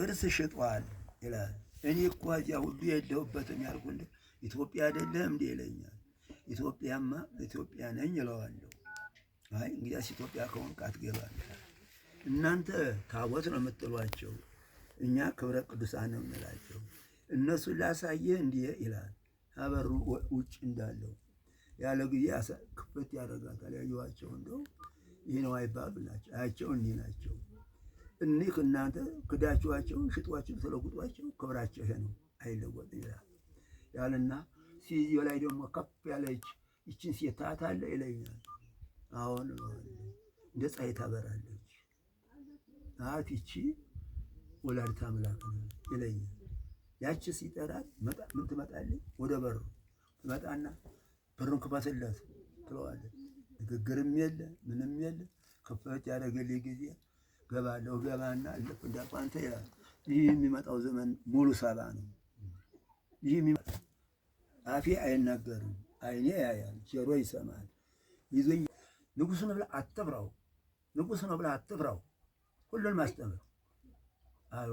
ቅርስ ሽጧል ይላል። እኔ እኮ እዚያ ሁሉ የለሁበትም ያልኩህ ኢትዮጵያ አይደለህም እንዴ ይለኛል። ኢትዮጵያማ ኢትዮጵያ ነኝ እለዋለሁ። አይ እንግዲያስ ኢትዮጵያ ከሆንክ አትገባም። እናንተ ታቦት ነው የምትሏቸው፣ እኛ ክብረ ቅዱሳን ነው የምንላቸው። እነሱን ላሳየህ እንዲህ ይላል። ከበሩ ውጭ እንዳለው ያለ ጊዜ ክፍት ያደርጋታል። ያየኋቸው እንደው ይህ ነው አይባሉ ናቸው። አያቸው እኒህ ናቸው። እኒህ እናንተ ክዳችኋቸው፣ ሽጧቸው፣ ተለውጧቸው ክብራቸው ይሄ ነው አይለወጥም ይላል ያልና ሲዚዮ ላይ ደግሞ ከፍ ያለች ይችን ሴት ታያታለህ ይለኛል። አሁን እንደ ፀሐይ ታበራለች። አት ይቺ ወላዲተ አምላክ ናት ይለኛል። ያቺ ሲጠራት ምን ትመጣለች? ወደ በሩ ትመጣና በሩን ክፈትለት ትለዋለች። ንግግርም የለ ምንም የለ። ክፈት ያደረገልኝ ጊዜ ገባለሁ። ገባና እልፍ እንዳልኩ አንተ ይላል። ይህ የሚመጣው ዘመን ሙሉ ሰባ ነው። ይህ የሚመጣው አፌ አይናገርም፣ አይኔ ያያል፣ ጆሮ ይሰማል። ይዞኝ ንጉሥ ነው ብለህ አትፍራው፣ ንጉሥ ነው ብለህ አትፍራው፣ ሁሉንም አስተምር አሎ